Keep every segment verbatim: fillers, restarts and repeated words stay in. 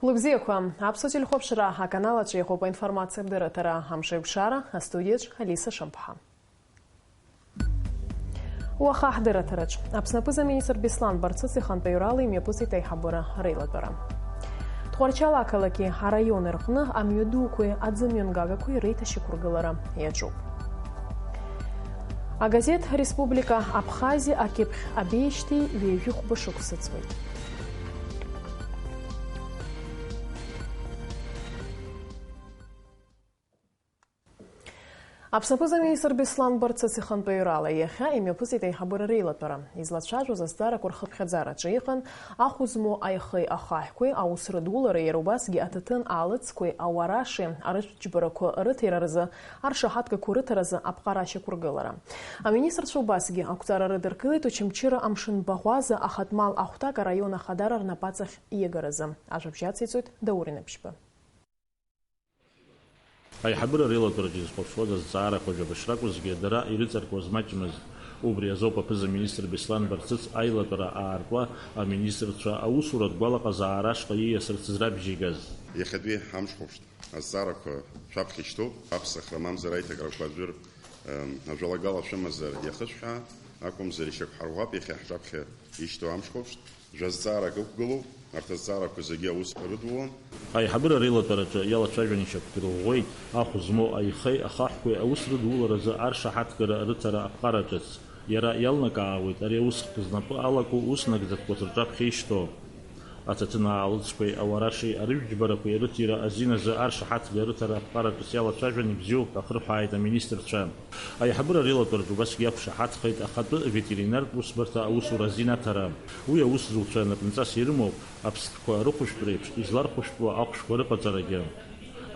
Лыбзиақәа, аԥсуа телехәаԥшра аканал аҿы иҟоуп аинформациатә дырраҭара Амшеиқәшара, астудиаҿ Алиса Шамԥҳа. Уаха ҳдырраҭараҿ Аԥсны аԥыза-министр Беслан Барцыц ихантәаҩрала имҩаԥысит аиҳабыра реилатәара. Тҟәарчал ақалақьи араиони рҟны амҩадуқәеи аӡымҩангагақәеи реиҭашьақәыргылара иаҿуп. Агазеҭ Республика Абхазиа акьыԥхь абеижьҭеи ҩажәи хәба шықәса ҵуеит. Аԥсны аԥыза-министр Беслан Барцыц ихантәаҩрала иахьа имҩаԥысит аиҳабыра реилатәара. Излацәажәоз азҵаарақәа рхыԥхьаӡараҿы иҟан ахә змоу аихеи ахаҳәқәеи аус рыдулара, иара убасгьы аҭаҭын аалыҵқәеи ауарашеи арыжәтә џьбарақәа рыҭира рзы аршаҳаҭгақәа рыҭаразы аԥҟара ашьақәыргылара. Аминистрцәа убасгьы ақәҵара рыдыркылеит Очамчыра амшын баӷәаза ахатә мал ахәҭак араион ахадара рнапаҵахь иагаразы. Ажәабжь ациҵоит Даур Инаԥшьба. Аиҳабыра реилатәараҿы изхәаԥшуаз азҵаарақәа жәабашь ракәызгьы, дара ирыҵаркуаз маҷмызт. Убри азоуп аԥыза-министр Беслан Барцыц аилатәара аартуа аминистрцәа аусуратә гәалаҟазаара ашҟа ииасырц зрабжьеигаз. Иахьатәи ҳамшхәаԥшт азҵаарақәа шәаԥхьа ишьҭоуп, аԥсахра мамзар аиҭакрақәа аӡәыр, ем, ажәалагала шәымазар иахышәҳәа, акәымзар ишьақәҳарӷәӷәап иахьа ҳҿаԥхьа ишьҭоу амшхәаԥшт. Жәазҵаарак ықәгылоуп, арҭ азҵаарақәа зегьы аус рыдулон. Аиҳабыра реилатәараҿы иалацәажәан ишьақәдырӷәӷәеит ахә змоу аихеи ахаҳәқәеи аус рыдуларазы аршаҳаҭгара рыҭара аԥҟара ҿыц. Иара иалнакаауеит ари аус хк знапы алаку ус нагӡатәқәа рҿаԥхьа ишьҭоу. Аҭаҭын аалыҵқәеи ауарашеи арыжәтә џьбарақәеи рыҭира азин азы аршаҳаҭга рыҭара аԥҟара ҿыц иалацәажәан ибзиоуп ҳәа ахырҳәааит аминистрцәа. Аиҳабыра реилатәараҿы убасгьы иақәшаҳаҭхеит ахатәы ветеринартә усбарҭа аусура азин аҭара. Уи аусзуҩцәа напынҵас ирымоуп аԥстәқәа рыхәышәтә реиԥш излархәышәтәуа ахәшәқәа рыҟаҵарагьы.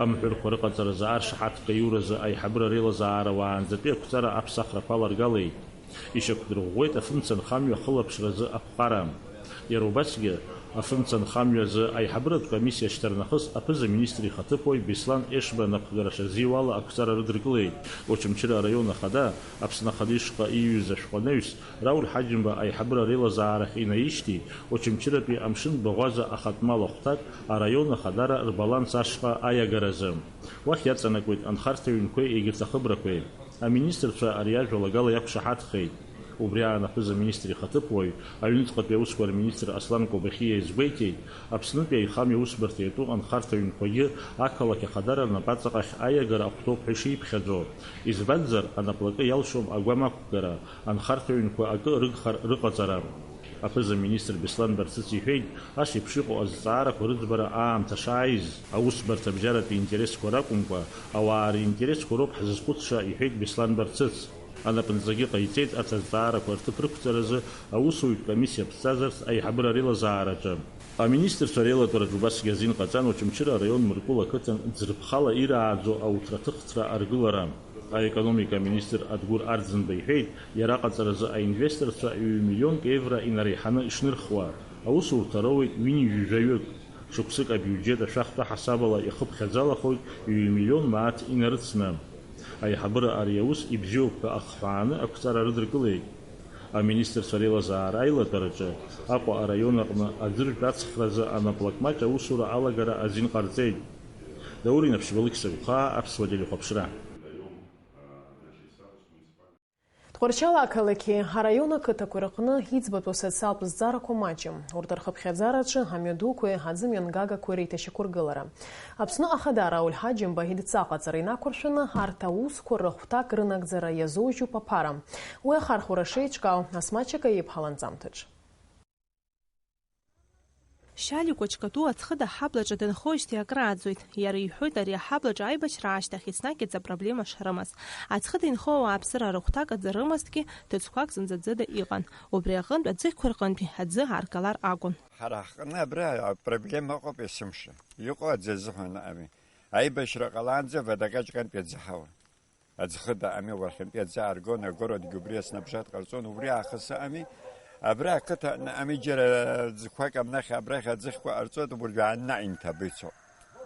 Амҳәырқәа рыҟаҵаразы аршаҳаҭга аиуразы аиҳабыра реилазаара уаанӡатәи ақәҵара аԥсахрақәа аларгалеит. Ишьақәдырӷәӷәеит афымца нхамҩа ахылаԥшразы аԥҟара. Иара убасгьы, афымца нхамҩазы аиҳабыратә комиссиа шьҭарнахыс аԥыза-министр ихаҭыԥуаҩ Беслан Ешба анапхгара шазиуала ақәҵара рыдыркылеит. Очамчыра араион ахада, Аԥсны Ахада ишҟа ииҩыз ашәҟәы анаҩс, Рауль Ҳаџьымба аиҳабыра реилазаарахь инаишьҭит, Очамчыратәи амшын баӷәаза ахатә мал ахәҭак араион ахадара рбаланс ашҟа аиагаразы. Уахь иаҵанакуеит анхарҭа ҩнқәеи егьырҭ ахыбрақәеи. Аминистрцәа ари ажәалагала иақәшаҳаҭхеит. Убри аан аԥыза-министр ихаҭыԥуаҩ, аҩныҵҟатәи аусқәа рминистр Аслан Кобахьиа изгәеиҭеит, Аԥснытәи аихамҩа усбарҭа иатәу анхарҭа ҩнқәагьы ақалақь ахадара рнапаҵаҟахь аиагара ахәҭоуп ҳәа ишиԥхьаӡо. Избанзар, анаплакы иалшом агәам ақәгара, анхарҭа ҩнқәа акы рыгхар рыҟаҵара. Аԥыза-министр Беслан Барцыц иҳәеит, ас еиԥш иҟоу азҵаарақәа рыӡбара аамҭа шааиз, аусбарҭа абжьаратәи интересқәа ракәымкәа, ауаа ринтересқәа роуп ҳзызхәыцша, иҳәеит Беслан Барцыц. Анапынҵагьы ҟаиҵеит арҭ азҵаарақәа рҭыԥ рықәҵаразы аусутә комиссиа ԥҵазарц аиҳабыра реилазаараҿы. Аминистрцәа реилатәараҿы убасгьы азин ҟаҵан Очамчыра араион Мыркәыл ақыҭан ӡырԥхала ирааӡо ауҭраҭыхцра аргылара. Аекономика аминистр Адгәыр Арӡынба иҳәеит, иара аҟаҵаразы аинвесторцәа ҩ-миллионк евро инареиҳаны ишнырхуа, аусурҭа роуеит ҩынҩажәаҩык. Шықәсык абиуџьет ашәахтәы ҳасабала ихыԥхьаӡалахоит ҩ-миллион мааҭ инарыцны. Аиҳабыра ари аус ибзиоуп ҳәа ахҳәааны ақәҵара рыдыркылеит. Аминистрцәа реилазаара аилатәараҿы Аҟәа араион аҟны аӡыржәтә ацхразы анаплакмаҷ аусура алагара азин ҟарҵеит. Даур Инаԥшьба, Алықьса Гәхаа, Аԥсуа телехәаԥшра. Тҟәарчал ақалақьи араион ақыҭақәеи рҟны иӡбатәу асоциалтә зҵаарақәа маҷым. Урҭ рхыԥхьаӡараҿы амҩадуқәеи аӡымҩангагақәеи реиҭашьақәыргылара. Аԥсны Ахада Рауль Ҳаџьымба идҵа аҟаҵара инақәыршәаны арҭ аусқәа рыхәҭак рынагӡара иазоужьуп аԥара. Уи ахархәара шеиҿкаау Асмаҭ Чакаиԥҳа ланҵамҭаҿ. Шьали Кәачкатәу Аӡхыда аҳаблаҿы дынхоижьҭеи акрааҵуеит. Иара иҳәоит, ари аҳаблаҿы аибашьра ашьҭахь еснагь аҵа проблема шрымаз. Аӡхыда инхо ауааԥсыра рыхәҭак аӡы рымазҭгьы, ҭыӡқәак зынӡа ӡыда иҟан. Убри аҟынтә аӡыхьқәа рҟынтәи аӡы ааргалар акәын. Ҳара ҳҟны абра апроблема ыҟоуп есымша. Иҟоу аӡы азыҳәан ами. Аибашьра ҟалаанӡа Водокаҷкантәи аӡы ҳауан. Аӡхыда ами, уахьынтәи аӡы ааргон, агородгьы убри аснабжьат ҟарҵон, убри аахыс ами, абра ақыҭа ами, џьара ӡқәак амнахь абрахь аӡыхьқәа ҟарҵоит, убыржәы ааннаҟ инҭабы ицо.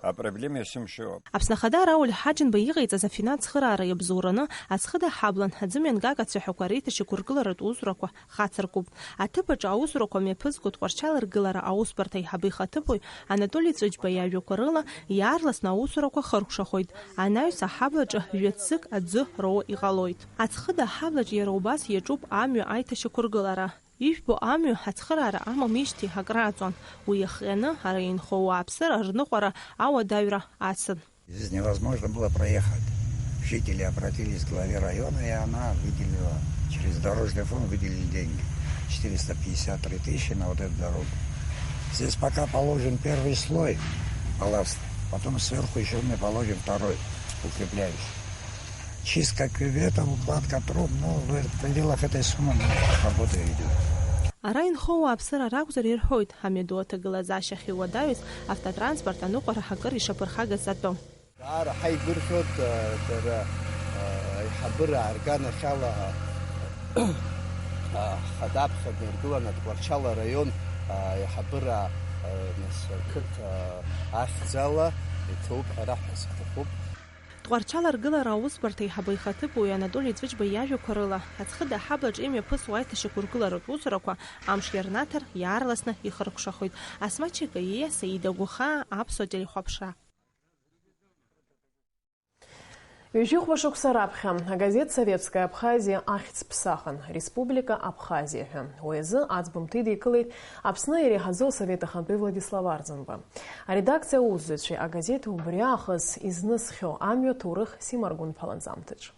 Апроблема есымшьоуп. Аԥсны Ахада Рауль Ҳаџьымба иҟаиҵаз афинанс цхыраара иабзоураны, Аӡхыда ҳаблан аӡымҩангак ацәаҳәақәа реиҭашьақәыргыларатә усурақәа хацыркуп. Аҭыԥ аҿы аусурақәа мҩаԥызго Тҟәарчал ргылара аусбарҭа аиҳабы ихаҭыԥуаҩ Анатоли Ҵәыџьба иажәақәа рыла, иаарласны аусурақәа хыркәшахоит. Анаҩс аҳаблаҿы жәа-ҵәык аӡы роуа иҟалоит. Аӡхыда ҳаблаҿ иара убас иаҿуп амҩа аиҭашьақәыргылара. Ижәбо амҩа ацхыраара амамижьҭеи акрааҵуан. Уи иахҟьаны ара инхо ауааԥсыра рныҟәара ауадаҩра ацын. Здесь невозможно было проехать. Жители обратились к главе района, и она выделила, через дорожный фонд выделили деньги. Четыреста пятьдесят три тысячи на вот эту дорогу. Здесь пока положен первый слой балласта, потом сверху ещё мы положим второй, укрепляющий. Чистка кюветов, укладка труб, ну, в пределах этой суммы работа идёт. Ара инхо ауааԥсыра ракәзар ирҳәоит, амҩаду аҭагылазаашьахь иуадаҩыз автотранспорт аныҟәара акыр ишаԥырхагаз атәы. Даара ҳаигәырӷьоит, э, дара, э, аиҳабыра аарганахьала, э, хада аԥхьа днаргыланы Тҟәарчал араион, э, аиҳабыра, э, нас, қырҭ, э, ахьӡала иҭоуп ҳәа раҳәа сҭахуп. Тҟәарчал аргылара аусбарҭа аиҳабы ихаҭыԥуаҩ Анатоли Ҵәыџьба иажәақәа рыла, Аӡхыда аҳаблаҿы имҩаԥысуа аиҭашьақәыргыларатә усурақәа амш иарнаҭар иаарласны ихыркәшахоит. Асма Чекаиа, Саида Гәыхаа, Аԥсуа телехәаԥшра. Ҩажәихәба шықәса раԥхьа агазеҭ Советская Абхазия ахьӡ ԥсахын, Республика Абхазиа ҳәа. Уи азы аӡбымҭа идикылеит Аԥсны иреиҳаӡоу асовет ахантәаҩы Владислав Арӡынба. Аредакциа аусзуҩцәеи агазеҭ убри аахыс изнысхьоу амҩа ҭоурых симаргәынԥаланҵамҭаҿ.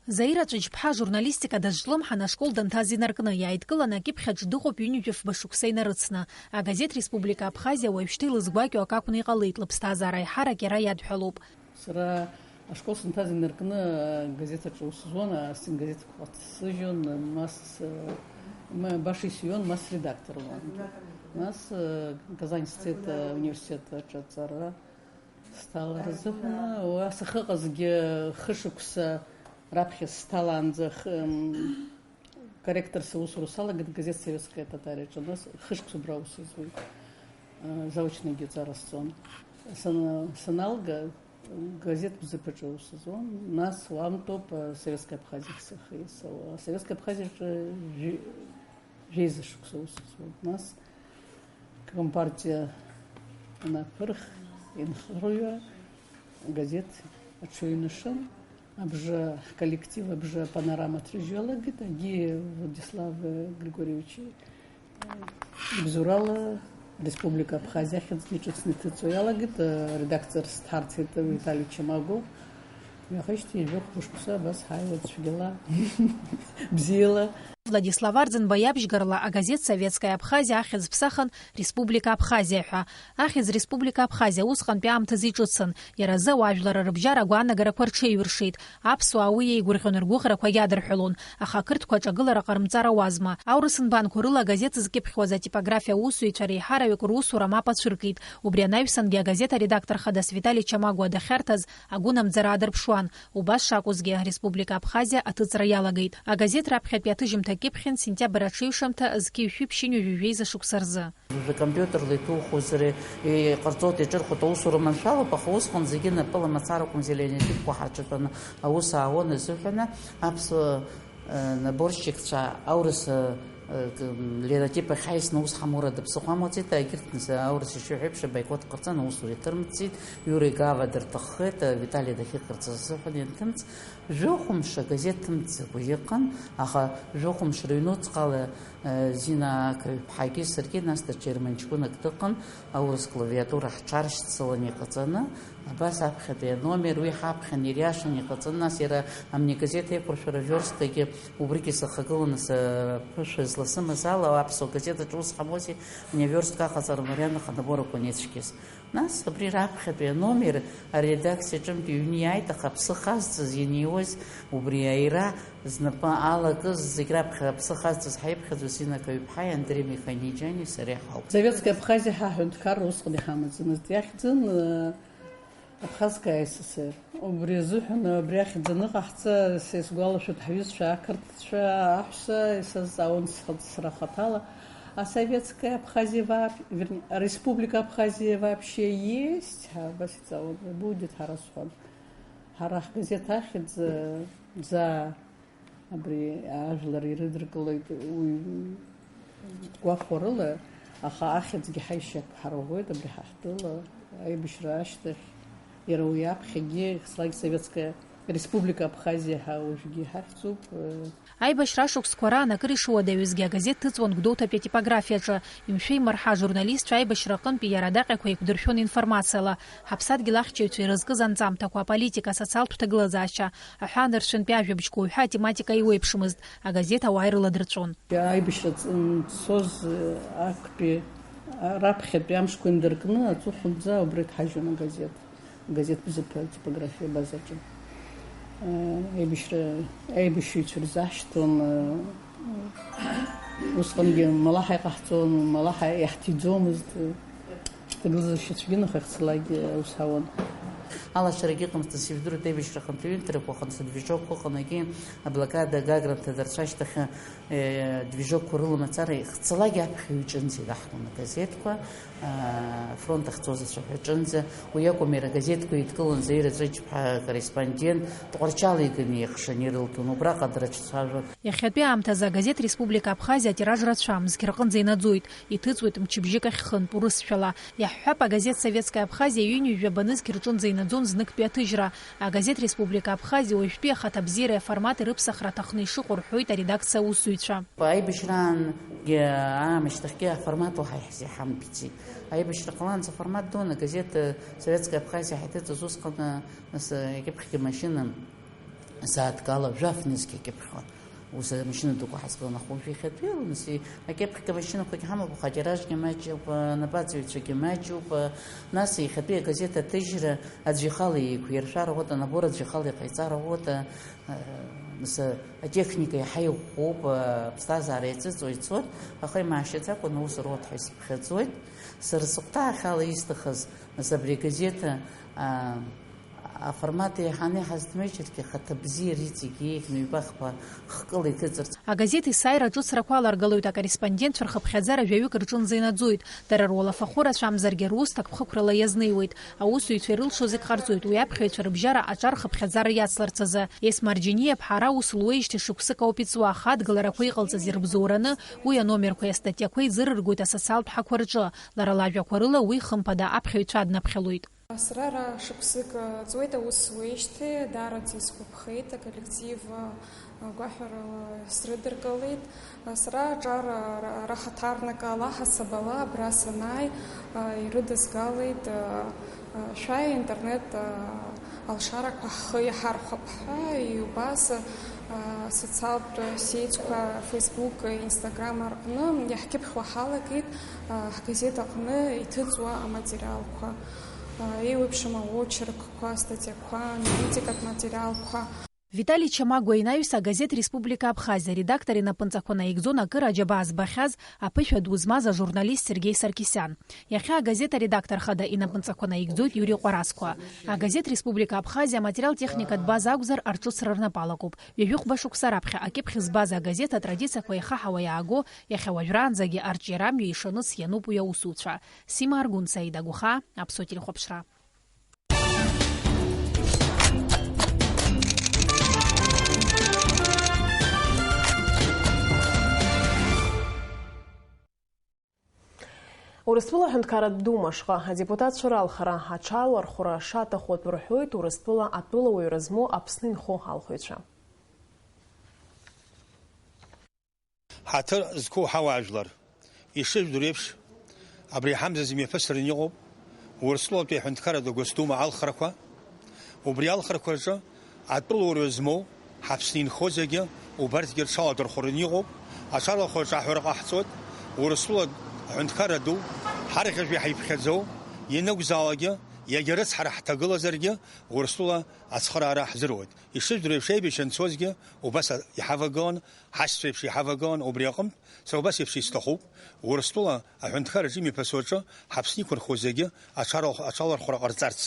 Заира Ҵәыџьԥҳа ажурналистика дазҿлымҳан, ашкол данҭаз инаркны, иааидкыланы акьыԥхь аҿы дыҟоуп ҩынҩажәи фба шықәса инарыцны. Агазеҭ Республика Абхазиа уажәшьҭа илызгәакьоу акы акәны иҟалеит, лыԥсҭазаара аиҳарак иара иадҳәалоуп. Сара ашкол санҭаз инаркны, агазеҭ аҿы аус зуан, астенгазеҭқәа ҟаҵсыжьон, нас, ма, баша исҩуан, нас редактор уан. Нас, Казань сцеит, университет аҿы аҵара. Сҭалара азыҳәан, уа сахьыҟазгьы хышықәса раԥхьа сҭалаанӡа х-, м, корректор сусура салагеит газеҭ Советская Татариаҿы, нас хышықәса убра аус зуеит. Э, заочнагьы ҵара сҵон. Сана-, саналга, газеҭ Бзыԥ аҿы аус зуан, нас уантоуп, э, Советская Абхазиахь сахьеисауа. Советская Абхазиаҿы жәи-, жәеиза шықәса аус зуан. Нас Компартиа анаԥырх, инхырҩа, агазеҭ аҽыҩнашан, абжа, ҳколлектив абжа апанорама ҭрыжьуа иалагеит, егьи Владислав Григорьевич ибзоурала Республика Абхазиа ахьӡгьы ҿыцны иҭыҵуа иалагеит, аредакторс дҳарцеит Витали Чамагов. Уи ахижьҭеи жәохә мышқәса абас ҳааиуеит цәгьала, бзиала. Владислав Арӡынба иабжьгарала агазеҭ Советская Абхазия ахьӡ ԥсахын Республика Абхазиа ҳәа. Ахьӡ Республика Абхазиа усҟантәи аамҭазы иҿыцын. Иара азы ауаажәлар рыбжьара агәаанагарақәа рҽеиҩыршеит. Аԥсуаа уи еигәырӷьон, ргәыӷрақәагьы адырҳәалон, аха ақырҭқәа аҿагылара ҟарымҵар ауазма. Аурыс нбанқәа рыла агазеҭ зкьыԥхьуаз атипографиа аусзуҩцәа реиҳараҩык русура мап ацәыркит. Убри анаҩсангьы агазеҭ аредактор хадас Витали Чамагуа дахьарҭаз агәынамӡара аадырԥшуан. Убас шакәызгьы, Республика Абхазиа аҭыҵра иалагеит. Агазеҭ раԥхьатәи аҭыжьымҭа кьыԥхьын сентиабр аҽеиҩшамҭа зқьи жәшәи ԥшьынҩажәи жәеиза шықәса рзы. Компиутерла иҭухозар, иҟарҵоит, иҿырхуеит, аусура маншәалоуп, аха усҟан зегьы напыла мацара акәымзи, линеотипқәа ҳарҿатәаны аус аауан азыҳәаны аԥсуа, э, наборщикцәа аурыс, э, э, к-, линотип ахь ааисны ус ҳамоура дыԥсыхәа амоуцеит, егьырҭ нас аурыс ишиҳәо еиԥш абаикот ҟарҵан, аусура иҭырмҵит, Иура Игава дырҭаххеит, э, Витали дахьыҟарҵаз азыҳәан ианҭымҵ, Жәохә мшы агазеҭ ҭымҵӡакәа иҟан, аха жәохә мшы рыҩнуҵҟала, э, Зина Ақаҩԥҳагьы саргьы, нас даҽа ерман ҷкәынак дыҟан, аурыс клавиатура ҳҽаршьцылан иҟаҵаны, абас аԥхьатәи аномер уи ҳаԥхьан ириашан иҟаҵаны, нас иара амни газеҭ еиқәыршәара виорсткагьы убригьы сахагыланы саԥышәа зласымаз ала, аԥсуа газеҭ аҿы ус ҳамоузеи, ани авиорстка аҟаҵара марианахеит, наборақәа анеицәгьаз. Нас абри раԥхьатәи аномер аредакциа аҿынтә иҩны иааит, аха аԥсы хазҵаз ианиуаз, убри аира знапы алакыз зегь раԥхьа аԥсы хазҵаз ҳаиԥхьаӡоу Зина Қаҩԥҳаи Андреи Механиџьани сареи ҳауп. Советская Абхазиа ҳәа аҳәынҭқарра усҟан иҳамаӡамызт. Иахьӡын, э, Абхазская ССР. Убри азыҳәан, абри ахьӡ аныҟаҳҵа, са исгәалашәоит, ҳҩызцәа ақырҭцәа аҳәса исазҵаауан схы-, сара хаҭала. А Советская Абхазия вообще, вернее, Республика Абхазия вообще есть? Ҳа, абас иҵаауан, будет, ҳара сҳәон. Ҳара ҳгазеҭ ахьӡ, э, Ӡаа. Абри ажәлар ирыдыркылоит уи гәахәарыла, аха ахьӡгьы ҳаишьақәҳарӷәӷәеит абри ҳаҳтәыла аибашьра ашьҭахь, иара уи аԥхьагьы Хслагь Советская Республика Абхазиа ҳәа уажәгьы иҳахьӡуп. Аибашьра ашықәсқәа раан акыр ишуадаҩызгьы агазеҭ ҭыҵуан Гәдоуҭатәи атипографиаҿы, имшәа-имырҳа ажурналистцәа аибашьра аҟынтәи иара адаҟьақәа еиқәдыршәон информациала, ҳаԥсадгьыл ахьчаҩцәа ирызкыз анҵамҭақәа, аполитика, асоциалтә ҭагылазаашьа, аҳәаанырцәынтәи ажәабжьқәа уҳәа атематика еиуеиԥшымызт, агазеҭ ауаа ирыладырҵәон. Аибашьра ц-, м, цоз, э, актәи, а, раԥхьатәи амшқәа индыркны аҵыхәанӡа убра иҭҳажьуан агазеҭ, агазеҭ Бзыԥ атипографиа абазаҿы. Э, аибашьра, аибашьыҩцәа рзаҳшьҭуан, э, усҟангьы малаҳа иҟаҳҵон, малаҳа иаҳҭиӡомызт. Ҭагылазаашьацәгьы нахыхцалакгьы аус ҳауан. Алашарагьы ыҟамызт, нас ижәдыруеит, аибашьра хынтә аҩымҭарақәа аҟны, сыдвижокқәа ыҟан, егьи аблокада, Гагра анҭадарцәа ашьҭахь, э, движокқәа рыламацара ихцалакгьы аԥхьаҩ иҿынӡа ираҳҭон агазеҭқәа, э, афронт ахьцоз ацәаҳәа аҿынӡа. Уи акәым, иара агазеҭқәа еидкылон Заира Ҵәыџьԥҳа, акорреспондент, Тҟәарчал иганы иеихшаны ирылҭон, убраҟа драцәажәон. Иахьатәи аамҭазы агазеҭ Республика Абхазиа атираж рацәам, зқьы рҟынӡа инаӡоит. Иҭыҵуеит мчыбжьык ахь хынтә, урысшәала. Иаҳҳәап, агазеҭ Советская Абхазиа ҩынҩажәа банызқь рҿынӡа инаӡон зныктәи аҭыжьра. Агазеҭ Республика Абхазиа уажәтәи ахаҭабзиара афармат рыԥсахра аҭахны ишыҟоу рҳәоит аредакциа аусзуҩцәа. Аибашьраангьы аамышьҭахьгьы аформат уаҳа иаҳзеиҳамтәӡеит. Аибашьра ҟалаанӡа аформат дуун агазеҭ Советская Абхазиа ҳаиҭыҵыз усҟан, нас, акьыԥхьгьы машьына сааҭк ала жәаф нызқь акьыԥхьуан. Ус амашьына дуқәа ҳазгылан, аха уажәы иахьатәиала, нас, и-, акьыԥхьга машьынақәагьы ҳамоуп, аха атиражгьы маҷуп, анапаҵаҩцәагьы маҷуп, нас иахьатәи агазеҭ аҭыжьра аӡә ихала еиқәиршәар ауеит, анабор аӡә ихала иҟаиҵар ауеит, а, нас, атехника иаҳа иӷәӷәоуп, аԥсҭазаара еиҵыҵуа ицоит, аха имаашьаӡакәа аус руеит ҳәа исыԥхьаӡоит. Сара сыхәҭаахьала исҭахыз, нас, абри агазеҭ, а, Аформат еиҳаны иҳазҭмыжьыргьы, хаҭа бзиара иҵегь еиӷьны ҩба-хԥа хкыла иҭыҵырц. Агазеҭ есааира аҿыцрақәа аларгалоит, акорреспондентцәа рхыԥхьаӡара жәаҩык рҿынӡа инаӡоит. Дара руалафахәы рацәамзаргьы, рус ҭакԥхықәрала иазнеиуеит. Аусзуҩцәа ирылшо зегь ҟарҵоит уи аԥхьаҩцәа рыбжьара аҿар хыԥхьаӡара иацларц азы. Есма Арџьениа-ԥҳа ара ус луеижьҭеи шықәсык ауп иҵуа, аха адгыларақәа иҟалҵаз ирыбзоураны, уи аномерқәеи астатиақәеи ӡырыргоит асоциалтә ҳақәа рҿы. Лара лажәақәа рыла уи, хымԥада, аԥхьаҩцәа днаԥхьалоит. Сара ара шықәсык ҵуеит аус зуеижьҭеи, даараӡа исгәаԥхеит, аколлектив гәаҳәарала срыдыркылеит. Сара аҿар ра-, раҳаҭарнакы ала ҳасабала абра санааи, ирыдызгалеит, шәааи, интернет алшарақәа ҳхы иаҳархәап ҳәа, убас асоциалтә сетьқәа, Facebook, Instagram рҟны иаҳкьыԥхьуа ҳалагеит ҳгазеҭ аҟны иҭыҵуа аматериалқәа. Еиуеиԥшым аочеркқәа, астатиақәа, аналитикатә материалқәа. Витали Чамагәа инаҩс агазеҭ Республика Абхазиа аредактор инапынҵақәа наигӡон акыр аџьабаа збахьаз, аԥышәа ду змаз ажурналист Сергеи Саркисиан. Иахьа агазеҭ аредактор хада инапынҵақәа наигӡоит Иури Ҟәарасқәа. Агазеҭ Республика Абхазиа аматериал-техникатә база акәзар, арҿыцра рнапы алакуп. Ҩажәихәба шықәса раԥхьа акьыԥхь збаз агазеҭ атрадициақәа иахаҳауа иааго, иахьа уажәраанӡагьы арҿиарамҩа ишаныс иануп уи аусуцәа. Сима Аргәын, Саида Гәыхаа, Аԥсуа телехәаԥшра. Урыстәыла аҳәынҭқарратә Дума ашҟа адепутатцәа ралхара аҽалархәра шаҭаху атәы рҳәоит Урыстәыла атәылауаҩра змоу Аԥсны инхо алхыҩцәа. Ҳаҭыр зқәу ҳауаажәлар, ишыжәдыруа еиԥш, абри ҳамзазы имҩаԥысраны иҟоуп Урыстәылатәи аҳәынҭқарратә Госдума алхрақәа. Убри алхрақәа рҿы атәылауаҩра змоу ҳаԥсны инхо зегьы убарҭгьы рҽаладырхәыраны иҟоуп. Аҽалахәраҿы аҳәара ҟаҳҵоит, Урыстәыла аҳәынҭқарра ду, ҳарӷьажәҩа ҳаиԥхьаӡоу, ианакәзаалакгьы Иагьа рыцҳара ҳҭагылазаргьы, Урыстәыла ацхыраара ҳзыруеит. Ишыжәдыруа еиԥш, аибашьра анцозгьы убас иҳавагылан, ҳашьцәа еиԥш иҳавагылан, убри аҟынтә сара убас еиԥш исҭахуп, Урыстәыла аҳәынҭқарраҿы имҩаԥасуа аҿы ҳаԥсны иқәынхо зегьы аҽарал-, аҽалархәра ҟарҵарц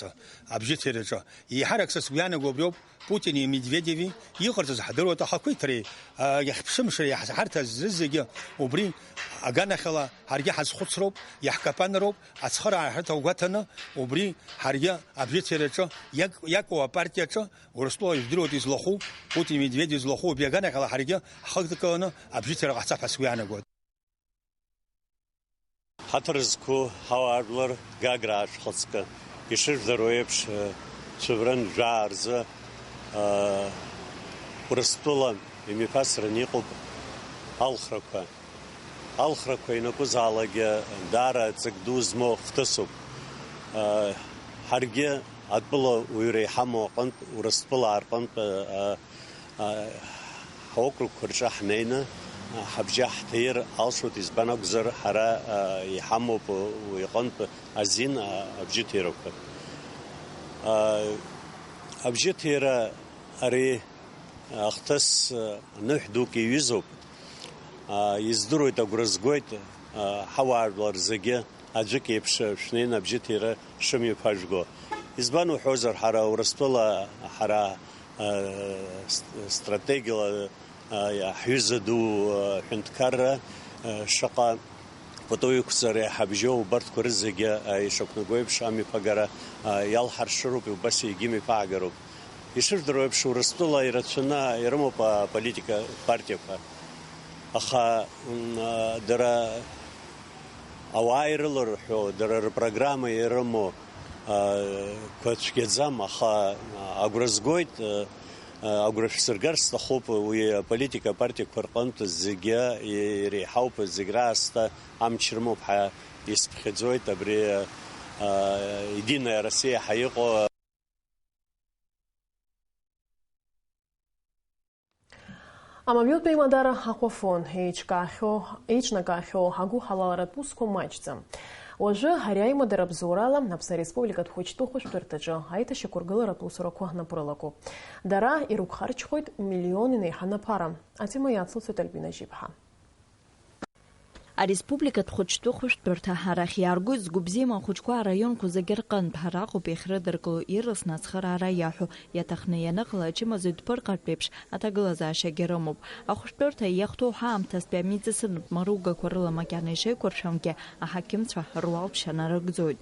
абжьыҭираҿы. Еиҳарак са сгәы иаанаго убриоуп, Путини Медведеви иҟарҵаз ҳдыруеит, ахақәиҭреи, а, иахьԥшымшреи ҳарҭ азы зегьы убри аганахьала ҳаргьы ҳазхәыцроуп, иаҳкапанроуп, ацхыраара ҳарҭ агәаҭаны, убри ҳаргьы абжьыҭираҿы иак-, иакәу апартиаҿы, Урыстәыла ижәдыруеит излахәу, Путин Медведев излахәу, убри аганахьала ҳаргьы ҳхы кыланы абжьыҭира ҟаҳҵап ҳәа сгәы иаанагоит. Ҳаҭыр зқәу ҳауаажәлар, Гаграа шәхаҵкы, ишыжәдыруа еиԥш, э, цәыбран жәаа рзы, э, Урыстәыла имҩаԥасран иҟоуп алхрақәа. Алхрақәа ианакәызаалакгьы даара ҵак ду змоу хҭысуп. Э, ҳаргьы атәыла уаҩра иҳамоу аҟынтә, Урыстәылаа рҟынтә, э, Ҳокругқәа рҿы ҳнеины ҳабжьы ҳҭаир алшоит, избан акәзар, ҳара иҳамоуп уи аҟынтә азин абжьыҭирақәа. Абжьыҭира ари ахҭыс ныҳә дук иҩызоуп. Издыруеит, агәра згоит ҳауаажәлар зегьы аӡәык еиԥш шәнеины абжьыҭира шымҩаԥажәго. Избан уҳәозар, ҳара Урыстәыла, ҳара, а, с-, стратегиала, а, ҳҩыза ду, а, ҳәынҭқарра, а, шаҟа пату иқәҵара иҳабжьоу убарҭқәа рызегьы, а, ишақәнаго еиԥш амҩаԥагара, а, иалҳаршароуп, убас егьимҩаԥаагароуп. Ишыжәдыруа еиԥш, Урыстәыла ирацәаны ирымоуп аполитика партиақәа. Аха, м, а, дара ауаа ирыларҳәо, дара рпрограмма ирымоу, а, қәа цәгьаӡам, аха, а, агәра згоит, а, а, агәра шәсыргар сҭахуп, уи аполитика апартиақәа рҟынтә зегьы иреиҳауп, зегь раасҭа амч рымоуп ҳәа исԥхьаӡоит абри, а, Единая Россия ҳәа иҟоу. Амобилтә еимадара Аҟәафон еиҿкаахьоу, еиҿнакаахьоу агәыҳалалратә усқәа маҷӡам. Уажәы ари аимадара бзоурала Аԥсны Ареспубликатә хәыҷтәы хәышәтәырҭаҿы аиҭашьақәыргыларатә усурақәа напрылагоуп. Дара ирықәхарџьхоит миллион инеиҳаны аԥара. Атема иацылҵоит Альбина Жьиԥҳа. Ареспубликатә хәыҷтәы хәышәтәырҭа арахь иааргоит згәы бзиам ахәыҷқәа араионқәа зегьы рҟынтә, араҟоуп иахьрыдыркыло ирласны ацхыраара иаҳәо, иаҭахны ианыҟала ачымазаҩ дԥырҟартә еиԥш аҭагылазаашьагьы рымоуп. Ахәышәтәырҭа иахәҭоу ҳаамҭазтәи амедицинатә маругақәа рыла макьана ишеиқәыршәамгьы, аҳақьымцәа руалԥшьа нарыгӡоит.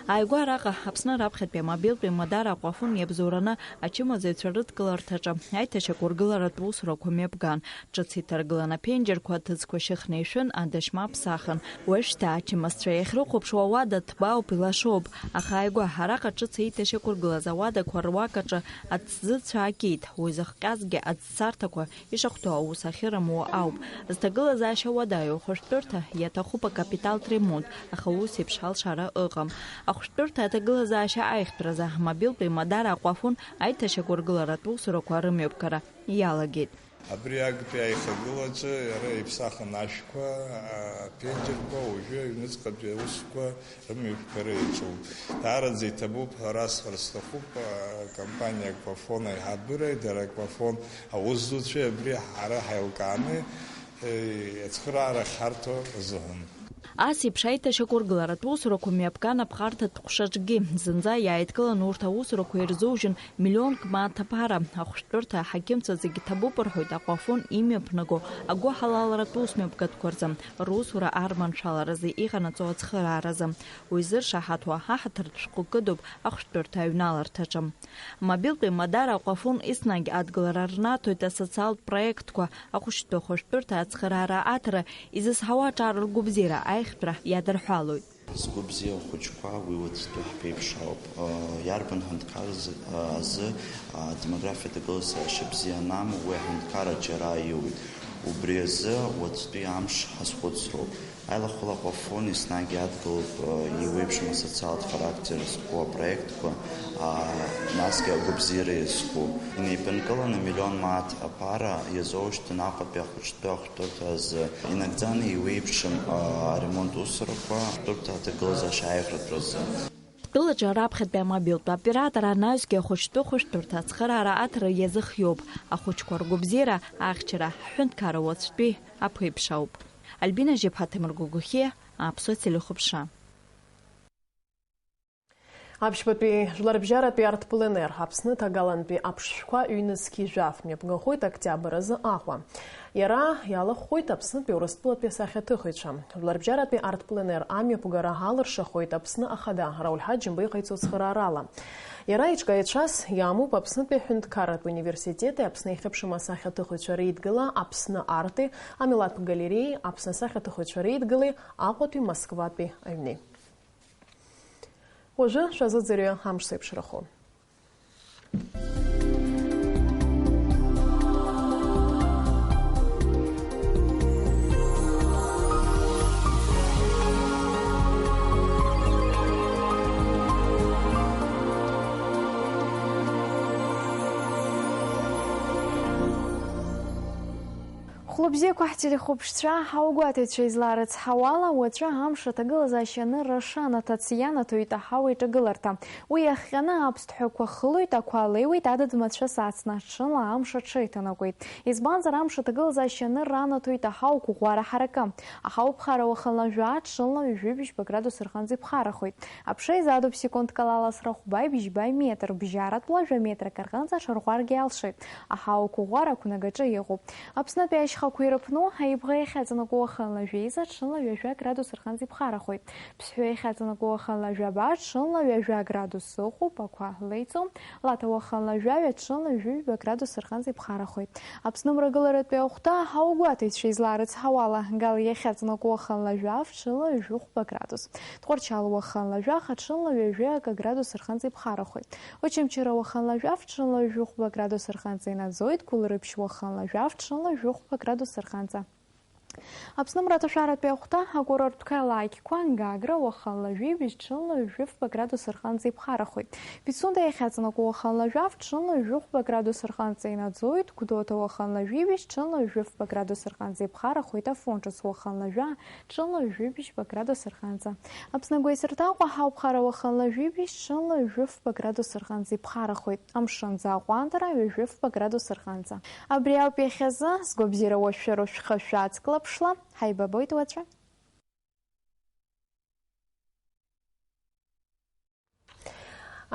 Ааигәа араҟа Аԥсны раԥхьатәи амобилтә еимадара Аҟәафон иабзоураны ачымазаҩцәа рыдкыларҭаҿы аиҭашьақәыргыларатә усурақәа мҩаԥган. Ҿыц иҭаргылан аԥенџьырқәа, аҭыӡқәа шьыхны ишәын, адашьма аԥсахын. Уажәшьҭа ачымазцәа иахьрыхәаԥшуа ауада ҭбаауп, илашоуп. Аха ааигәа араҟа ҿыц еиҭашьақәыргылаз ауадақәа руак аҿы аҭӡы цәаакит, уи зыхҟьазгьы аӡцарҭақәа ишахәҭоу аус ахьырымоу ауп. Зҭагылазаашьа уадаҩу ахәышәтәырҭа иаҭахуп акапиталтә ремонт, аха ус еиԥш алшара ыҟам. Ахәышәтәырҭа аҭагылазаашьа аиӷьтәразы амобилтә еимадара Аҟәафон аиҭашьақәыргыларатә усурақәа рымҩаԥгара иалагеит. Абри актәи аихагылаҿы иара иԥсахын ашәқәа, аԥенџьырқәа, уажәы аҩныҵҟатәи аусқәа рымҩаԥгара иаҿуп. Даараӡа иҭабуп ҳәа расҳәар сҭахуп, акомпаниа Аквафон аиҳабыреи дара Аквафон аусзуҩцәеи абри ҳара ҳаилкааны, е, ацхыраара ахьҳарҭо азыҳәан. Ас еиԥш аиҭашьақәыргыларатә усурақәа мҩаԥган аԥхарҭатә ҟәшаҿгьы. Зынӡа иааидкыланы урҭ аусурақәа ирзужьын миллионк мааҭ аԥара. Ахәшәтәырҭа аҳақьымцәа зегьы ҭабуп рҳәоит Аҟәафон имҩаԥнаго агәыҳалалратә усмҩаԥгатәқәа рзы, русура арманшәаларазы иҟанаҵо ацхырааразы. Уи зыршаҳаҭуа аҳаҭыртә шәҟәы кыдуп ахәшәтәырҭа аҩналарҭаҿы. Мобилтә еимадара Аҟәафон еснагь адгылара рнаҭоит асоциалтә проектқәа, ахәышәтәы хәышәтәырҭа ацхыраара аҭара, изызҳауа аҿар ргәабзиара аиӷьтәра иадырҳәалоит. Згәы бзиоу ахәыҷқәа уи уаҵәтәи ҳԥеиԥш ауп. Иарбан ҳәынҭқар азы, азы, адемографиа аҭагылазаашьа бзиа анамоу, уи аҳәынҭқар аҿиара аиуеит. Убри азы уаҵәтәи амш ҳазхәыцроуп. Аилахәыла Аҟәафон еснагь иадгылоуп, э, еиуеиԥшым асоциалтә характер зқәу апроектқәа, а, насгьы агәабзиара иазку. Инеиԥынкыланы миллион мааҭ аԥара иазоужьҭын Аҟәатәи ахәыҷтәы ахәтәырҭа азы. Инагӡаны еиуеиԥшым, а, аремонт усурақәа ахәтәырҭа аҭагылазаашьа аиӷьратәразы. Тәылаҿы раԥхьатәи амобилтә оператор анаҩсгьы ахәыҷтәы хәышәтәырҭа ацхыраара аҭара иазыхиоуп. Ахәыҷқәа ргәабзиара, ахьчара, ҳҳәынҭқарра уаҵәтәи аԥеиԥш ауп. Альбина Жьаԥҳа, Ҭемыр Гогохиа, Аԥсуа телехәаԥшра. Аԥшьбатәи жәларбжьаратәи арҭ пленер Аԥсны ҭагалантәи аԥшшәқәа ҩнызқьи жәаф мҩаԥгахоит октиабр азы Аҟәа. Иара иалахәхоит Аԥснытәи Урыстәылатәи асахьаҭыхыҩцәа. Жәларбжьаратәи арҭ пленер амҩаԥгара алыршахоит Аԥсны Ахада Рауль Ҳаџьымба иҟаиҵо цхыраарала. Иара иҿкааҩцәас иамоуп Аԥснытәи аҳәынҭқарратә университети Аԥсны ихьыԥшым асахьаҭыхыҩцәа реидгыла, Аԥсны арти, амилаҭтә галереи, Аԥсны асахьаҭыхыҩцәа реидгылеи Аҟәатәи Москватәи аҩни. Уажәы шәазыӡырҩы амш зеиԥшрахо. Хәлыбзиақәа ҳтелехәаԥшцәа, ҳаугәаҭаҩцәа изларыцҳауала, уаҵәы амш аҭагылазаашьа анырра шанаҭац ианаҭоит аҳауа иҿагыларҭа. Уи иахҟьаны аԥсҭҳәақәа хылоит, ақәа леиуеит, адыд-мацәыс ацны, ҽынла амш аҽеиҭанакуеит. Избанзар, амш аҭагылазаашьа анырра анаҭоит аҳауа қәыӷәӷәара ҳаракы. Аҳауа ԥхара уахынла жәаа, ҽынла ҩажәи бжьба градус рҟынӡа иԥхарахоит. Аԥша изадуп секундк ала аласра хәбаи бжьбаи метр, бжьаратәла жәа метрак рҟынӡа аҽарӷәӷәаргьы алшоит. Аҳауа қәыӷәӷәара ақәнагаҿы иҟоуп. Аԥснытәи ашьхақәа ирыԥну, аибӷа иахьаҵанакуа уахынла жәеиза, ҽынла ҩажәа градус рҟынӡа иԥхарахоит. Ԥсҳәы иахьаҵанакуа уахынла жәаба, ҽынла ҩажәа градус ыҟоуп, ақәа леиҵом. Лаҭа уахынла жәаҩа, ҽынла ҩажәи ҩба градус рҟынӡа иԥхарахоит. Аԥсны мрагыларатәи ахәҭа аҳауагәаҭаҩцәа изларыцҳауала, Гал иахьаҵанакуа уахынла жәаф, ҽынла ҩажәи хәба градус. Тҟәарчал уахынла жәаха, ҽынла ҩажәи акы градус рҟынӡа иԥхарахоит. Очамчыра уахынла жәаф, ҽынла ҩажәи хәба градус рҟынӡа инаӡоит, Гәылрыԥшь уахынла жәаф, ҽынла ҩажәи хәба градус рҟынӡа. Аԥсны мраҭашәаратәи ахәҭа акурорттә қалақьқәа, Гагра уахынла жәибжь, ҽынла ҩажәи фба градус рҟынӡа иԥхарахоит. Пицунда иахьаҵанакуа уахынла жәаф, ҽынла ҩажәи хәба градус рҟынӡа инаӡоит, Гәдоуҭа уахынла жәибжь, ҽынла ҩажәи фба градус рҟынӡа иԥхарахоит, Афон ҿыц уахынла жәа, ҽынла ҩажәи бжьба градус рҟынӡа. Аԥсны агәеисырҭаҟәа ҳауԥхара уахынла жәибжь, ҽынла ҩажәи фба градус рҟынӡа иԥхарахоит. Амшынӡы аҟәандара ҩажәи фба градус рҟынӡа. Абри ауп иахьазы, згәабзиара уашәшәыроу шәхы шәацклаԥшла, ҳаибабоит уаҵәы.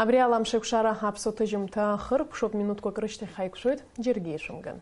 Абри ала амшеикәшара аԥсуа ҭыжьымҭа хыркәшоуп, минуҭқәак рышьҭахь ҳаиқәшәоит, џьаргьы ишәымган.